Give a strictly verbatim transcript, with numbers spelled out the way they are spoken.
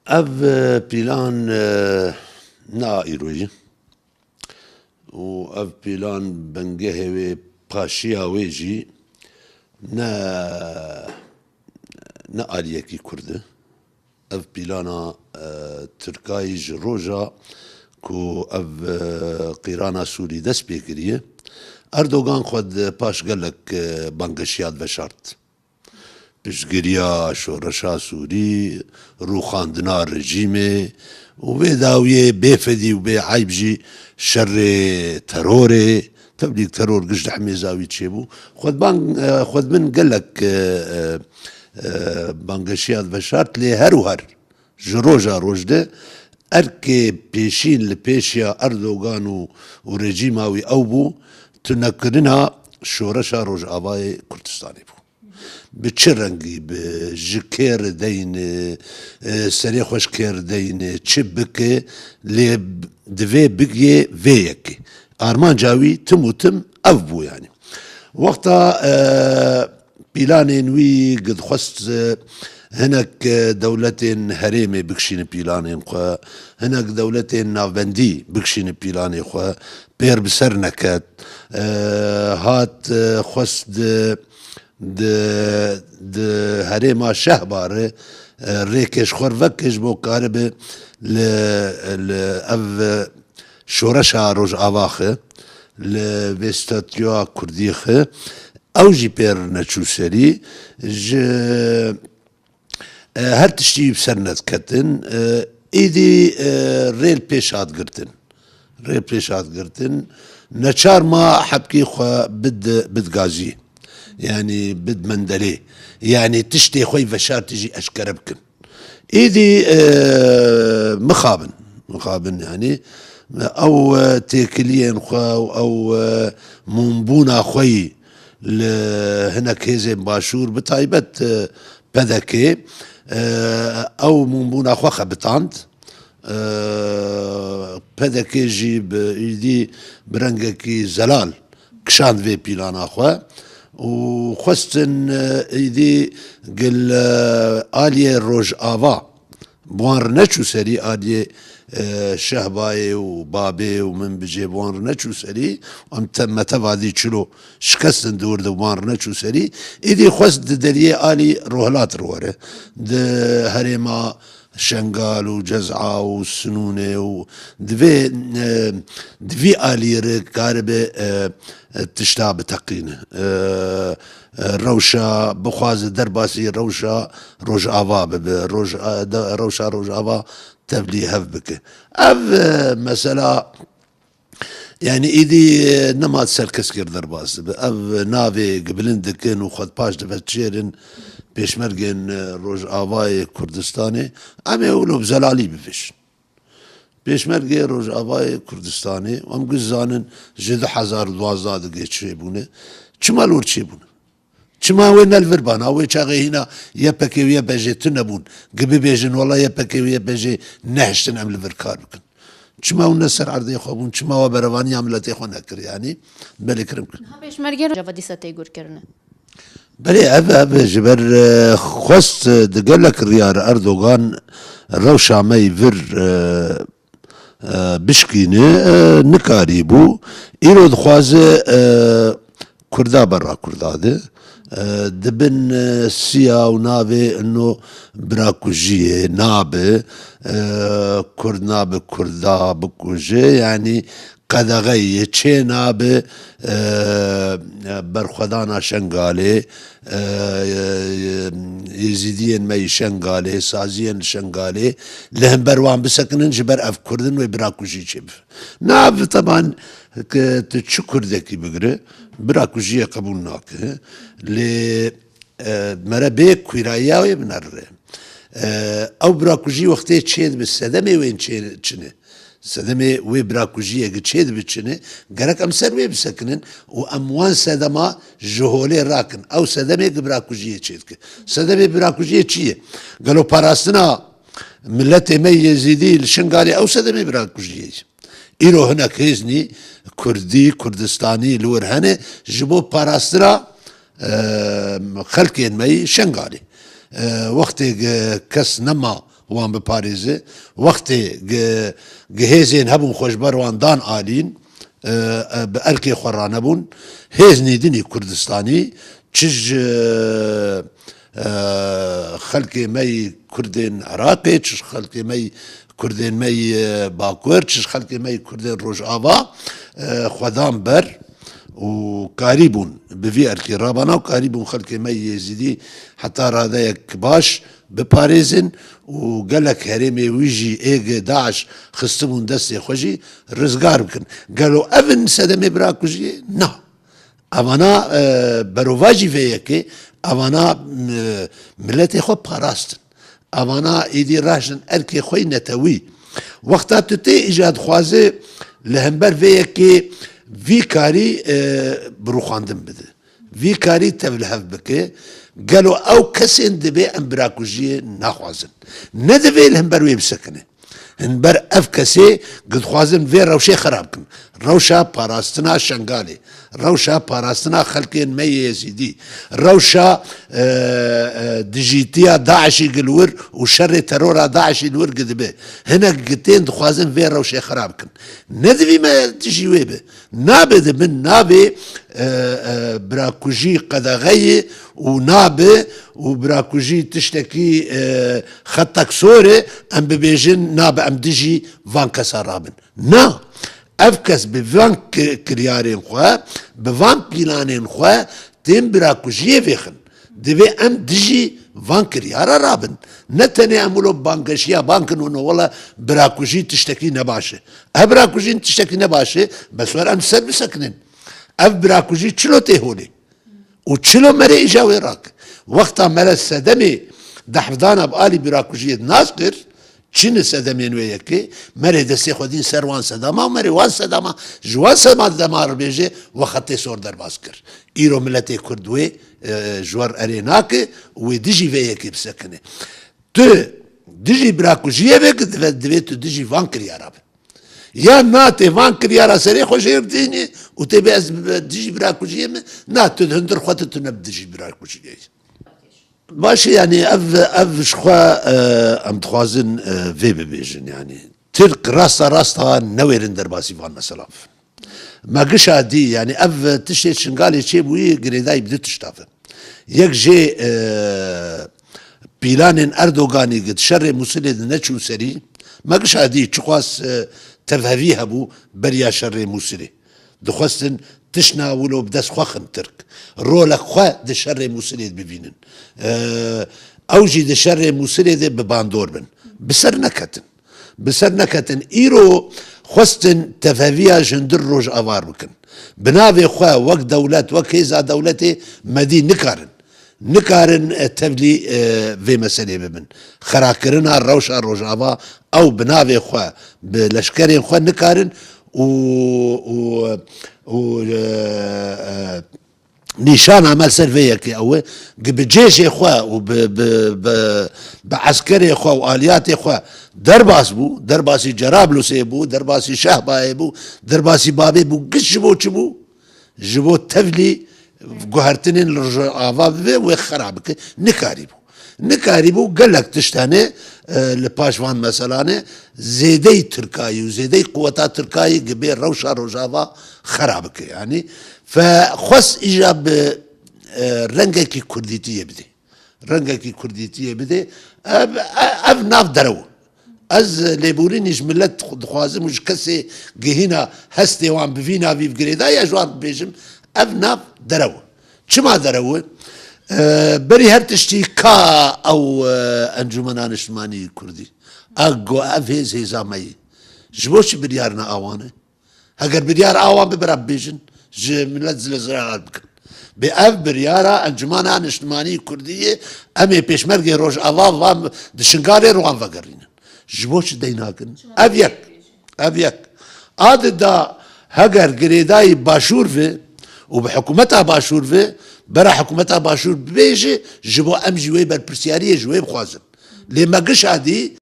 Ev, e, pîlan, e, ne a îroyî û ev pîlan bingehê wê, paşiya wê jî ne, ne aliyekî kurd e. Ev pîlana, e, Tirkayî ji roja ku ev, e, qîrana Sûrî dest pê kiriye, Erdogan xwe di paş gelek, e, banggeşiya diveşart. Piştgiriya şoreşa Sûrî, rûxandina rejîmê û wê dawiyê bêfedî û bê eyb jî şerê terorê, tevlî teror giş di hemê zawî çêbû. Xwedban, e, xwedbin gelek, e, e, e, banggeşiya diveşart, lê her û her ji roja roj de erkê pêşîn li pêşiya Erdogan û, û rejîma wî ew bû, tunekirina şoreşa Rojavayê Kurdistanê bû. Bi çi rengî bi, ji kê re deyne, e, serê xwe ji kê re deyne, çi bike, lê divê bigê vê yekê. Armanca wî tim û tim ev bû yanî. Wexta, e, pîlanên wî dixwest, e, hinek, e, dewletên herêmê bikişîne pîlanên xwe, hinek dewletên navbendî bikişîne pîlanê xwe, pêr bi ser neket. E, hat, e, xwest di, di, di herêma Şehba re, e, rêkê ji xwe re veke ji bo karibe li, li ev, e, şoreşa Rojava xe, li vê statûya Kurdî xe, ew jî pêr neçû serî, ji, e, her tiştî bi ser nediketin, e, êdî, e, rê li pêş hat girtin. Rê li pêş hat girtin. Neçar ma hebkê xwe bid, bid gazî. Yanî bid mendelê. Yanî tiştê xwe yî veşartî jî eşkere bikin. Êdî, e, mixabin, mixabin, yanî ew, e, têkiliyên xwe û ew, e, mûnbûna xwe yî li hinek hêzên başûr, bi taybet, e, P D K, e, ew mûnbûna xwe xebitand. E, P D K jî bi êdî bi rengekî zelal kişand vê pîlana xwe û xwestin, e, êdî gil, e, aliyê Rojava bi wan re neçû serî, aliyê, e, Şehbayê û Babê û min bijê bi wan re neçû serî, em te-, me tevadî çilo şikestin di wir de bi wan re neçû serî, êdî xwest di deriyê alî Rohilat re were. Di herêma Şengal û Cez'a û Sinûnê û divê, e, di vî alî re karibe, e, e, tişta biteqîne. E, e, rewşa, bixwaze derbasî rewşa Rojava bibe, roj-, e, de, rewşa Rojava tevlî hev bike. Ev, e, mesela, Yanî êdî, e, nema ser keskê re derbas dibe. Ev navê gibilind dikin û xwe paş diveçêrin pêşmergên, e, Rojavayê Kurdistanê. Em ê wilo bi zelalî bibêjin. Pêşmergê Rojavayê Kurdistanê, em giş zanin ji du hezar û duwazdeh digê çêbûne. Çima lor çêbûne? Çima wê ne li vir bana? Wê çaxê hîna Y P G û Y P G tune bûn. Gi bibêjin, wela Y P G û Y P G nehiştin em li vir kar bikin. Çima hûn ne ser erdê xwe bûn? Çima we berevaniya miletê xwe nekir? Yanî, belê kirim kir. Niha pêşmergên Rojava dîsa tê gurkirine. Belê, ev, ev ji ber, e, xwest, e, di gelek riya re Erdogan rewşa me yî vir, e, e, bişkîne, e, nikarîbû. Îro dixwaze, e, Kurda berra Kurda de. E, di bin, e, siya û navê ino birakujiyê nabe, e, Kurd nabe Kurda bikuje, yanî qedexeyê çê nabe, e, berxwedana Şengalê, e, Êzîdiyên me yî Şengalê, saziyên li Şengalê li hember wan bisekinin, ji ber ev Kurdin wê birakujî çêbibe. Nav teban, ke tu çi Kurdekî bigire, birakujiyê qebûl nake. Lê, e, mere bê kûrayiya wê binere. E, ew birakujî wextê çêdibe, sedemê wê çê çine. Sedemê wê birakujiyê gi çêdibe çine, gerek em ser wê bisekinin û em wan sedema ji holê rakin. Ew sedemê gi birakujiyê çêdike. Sedemê birakujiyê çi ye? Gelo parastina miletê me Yezîdî li Şingalê ew sedemê birakujiyê ye? Îro hinek hêznî Kurdî, Kurdistanî li wir hene ji bo parastina, e, xelkên me yî Şengalê. E, wextê gi kes nema wan biparêze, wextê gi, gi hêzên hebûn xwe ji ber wan dan alîn, e, e, bi erkê xwe ranebûn. Hêz nêdinî Kurdistanî, çi ji, e, xelkê me yî Kurdên Iraqê, çi ji xelkê me yî Kurdên me yî, e, Bakur, çi ji xelkê me yî Kurdên Rojava, e, xwe dan ber û karî bûn bi vî erkê rabana û karî bûn xelkê me yî Êzîdî heta radeyek baş biparêzin û gelek herêmê wî jî ê gi DAIŞ xistibûn destê xwe jî rizgar bikin. Gelo ev in sedemê birakujiyê? Na. Evana, e, berovajî vê yekê, evana, e, miletê xwe parastin. Evana êdî raştin erkê xwe yî netewî. Wexta tu tê îja dixwaze li hember vê yekê vî karî, e, bi rûxandin bide. Vî karî tevlihev bike. Gelo ew kesên divê em birakujiyê naxwazin? Ne divê li hember wê bisekine. Hin ber ev kesê gi dixwazin vê rewşê xerab kin. Rewşa parastina Şengalê, rewşa parastina xelkên me yê Êzîdî, rewşa, e, e, dijîtiya DAIŞî gi li wir û şerê terora DAIŞî li wir gi dibe. Hinek gi tên dixwazin vê rewşê xerab kin. Ne divî me dijî wê be. Nabe di bin navê, e, e, birakujî qedexeyê û nabe û birakujî tiştekî, e, xetek sor e, em bibêjin nabe em dijî van kesa rabin. Na, ev kes bi van ki-, kiryarên xwe, bi van pîlanên xwe tên birakujiyê vêxin. Divê em dijî van kiryara rabin. Ne tenê em wilo bangeşiya ban kin û no wela birakujî tiştekî nebaş e. Ev birakujî tiştekî nebaş e, bes wer em ser bisekinin. Ev birakujî çilo tê holê? Û çilo merê îja wê rak? Wexta mere sedemê dehvdana bi alî birakujiyê nas kir, çi ni sedemên wê yekê, merê destê xwe dîn ser wan sedama û merê wan sedama, ji wan sedama dema ribêje, we xetê sor derbas kir. Îro miletê Kurd wê, e, ji wer erê nake û wê dijî vê yekê bisekine. Tu dijî birakujiyê vê ki divê, divê tu dijî van kiryara be. Ya na tê van kiryara serê xwe jêr dînî û tê bê ez bi-, dijî birakujiyê me, na tu hundir xwe tu tune bi dijî birakujiyê. Baş e, yanî ev, ev ji xwe, e, em dixwazin, e, vê bibêjin, yanî Tirk rasta rasta newêrin derbasî van mesela. Me gişa dî, yanî ev tiştê Şingalê çêbûyî girêdayî bi du tişta ve. Yek jê, e, pîlanên Erdoganî gi di şerê Mûsilê de neçû serî, me gişa dî çiqas, e, tevhevî hebû beriya şerê Mûsilê. Dixwestin tişna wilo bi dest xwe xin Tirk. Rolek xwe di şerê Mûsilê de bibînin. E, ew jî di şerê Mûsilê de bi bandor bin. Bi ser neketin. Bi ser neketin. Îro xwestin tevheviya ji hundir Rojava re bikin. Bi navê xwe wek dewlet, wek hêza dewletê me dî nikarin. Nikarin, e, tevlî, e, vê meselê bibin. Xerakirina rewşa Rojava ew bi navê xwe, bi leşkerên xwe nikarin û, û, û, e, e, nîşana me li ser vê yekê ew e, gi bi cêşê xwe û bi, bi, bi, bi eskerê xwe û aliyatê xwe derbas bû, derbasî Cerablusê bû, derbasî Şehbayê bû, derbasî Babê bû, giş ji bo çi bû? Ji bo tevlî guhertinên li Rojava bibe wê xera bike, nikarîbû. Nikarîbû gelek tişt hene, e, li paş van meselane zêdeyî Tirkayî û zêdeyî quweta Tirkayî gi bê rewşa Rojava xera bike. Yanî fe xwest îja bi, e, rengekî kurdîtiyê bidê. Rengekî kurdîtiyê bidê. Ev, ev nav derew. Ez lêborînî ji milet dixwazim û ji kesê gihîna hestê wan bi vî navî bi girêdayî, ez ji wan dibêjim, ev nav derew. Çima derew e? E, berî her tiştî ka ew, e, Encûmena Niştimanî Kurdî. Ego ev hêz hêza me yî. Ji bo çi biryar ne awan e? Heger biryar awan bibira bibêjin, ji milet zile zirar bikin. Bê ev biryara Encûmena Niştimanî Kurdî ye, em ê pêşmergê Rojava van di Şingalê re wan vegerînin. Ji bo çi dey nakin? Ev yek. Ev yek. A di da heger girêdayî Başûr ve û bi hikûmeta Başûr ve, bera hikûmeta Başûr bibêje, ji bo em jî wê berpirsiyariyê ji wê bixwazin. Lê me gişa dî,